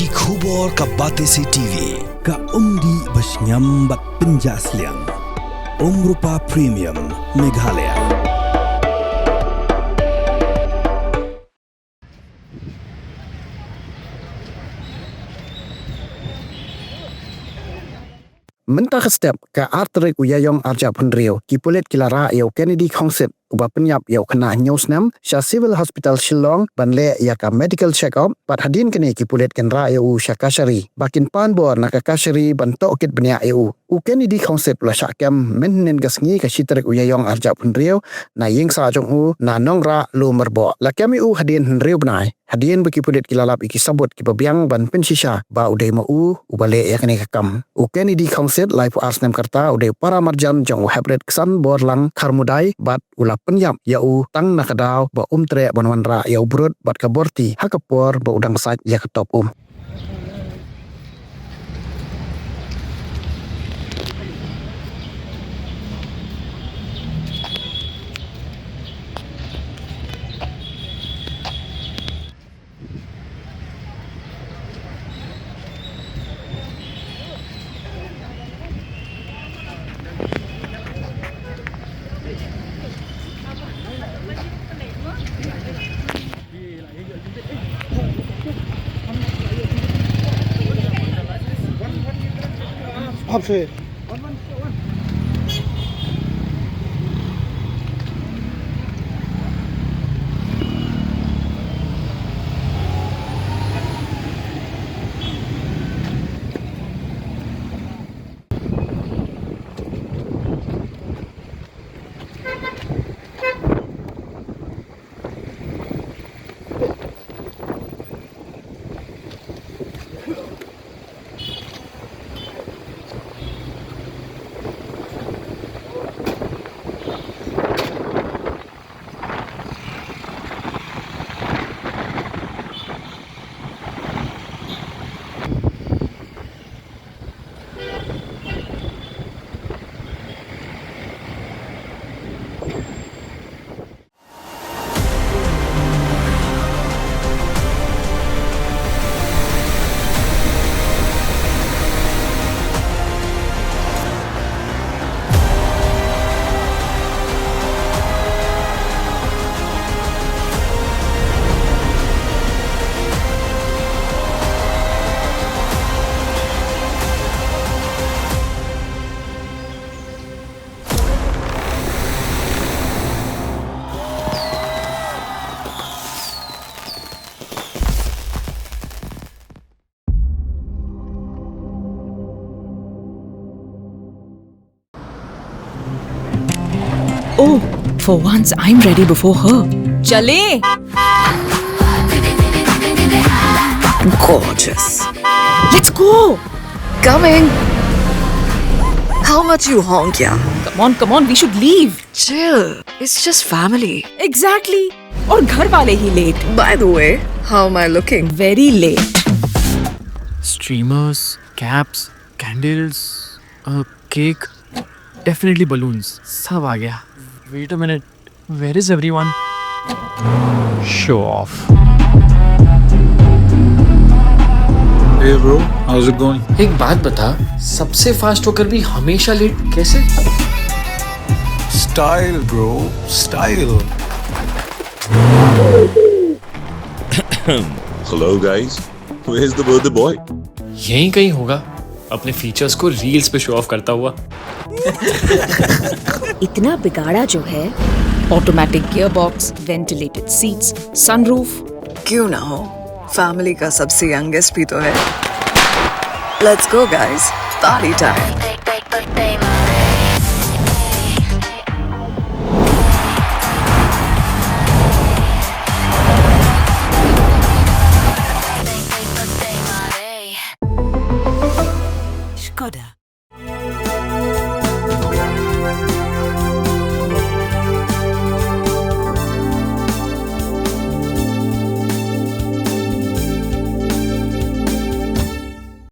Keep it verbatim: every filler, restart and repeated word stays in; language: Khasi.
Ki khubor ka Batesi T V, ka umdih ba shngiam bad pynjah sliang. Umrupa Premium, Meghalaya. Mynta ka step, ka ar tarik u Ïaïong arhajar arphew hynriew, ki pulit ki la rah ïa u Kennedy Khongsit, uba pynïap ïa u khynnah hynñiew snem, sha Civil Hospital Shillong ban leh ïa ka medical check-up, bad hadien kane ki pulit kin rah ïa u sha kashari, ba kin pan bor na ka kashari ban tohkit bniah ïa u. U Kennedy Khongsit u la shah kem mynhynnin ka sngi, ka shi tarik u Ïaïong arhajar arphew hynriew, na ïing sah jong u na Nongrah, Lum Rboh. La kem ïa u hadien hynriew bnai, hadien ba ki pulit ki la lap ïa ki sabut kiba biang ban pynshisha ba u dei ma u uba leh ïa kane ka kam. U Kennedy Khongsit, laiphew ar snem ka rta, u dei u para marjan jong u Heprit Ksanborlang Kharmudai, bad u la pynïap ïa u tang na ka daw ba um treh ban wanrah ïa u brut bad ka borti ha ka por ba u dang sait ïa ka top um. Oh, for once I'm ready before her. Chale! Gorgeous. Let's go! Coming! How much you honk, yeah? Come on, come on, we should leave. Chill. It's just family. Exactly. और घर वाले ही late. By the way, how am I looking? Very late. Streamers, caps, candles, a cake, definitely balloons. सब आ गया. Wait a minute. Where is everyone? Show off. Hey bro, how's it going? एक बात बता, सबसे फास्ट होकर भी हमेशा लेट कैसे? Style, bro, style. Hello guys, where's the birthday boy? यहीं कहीं होगा, अपने फीचर्स को रील्स पे शो ऑफ करता हुआ. इतना बिगाड़ा जो है. Automatic gearbox, ventilated seats, sunroof. क्यों ना हो, फैमिली का सबसे यंगेस्ट भी तो है. Let's go guys, party time.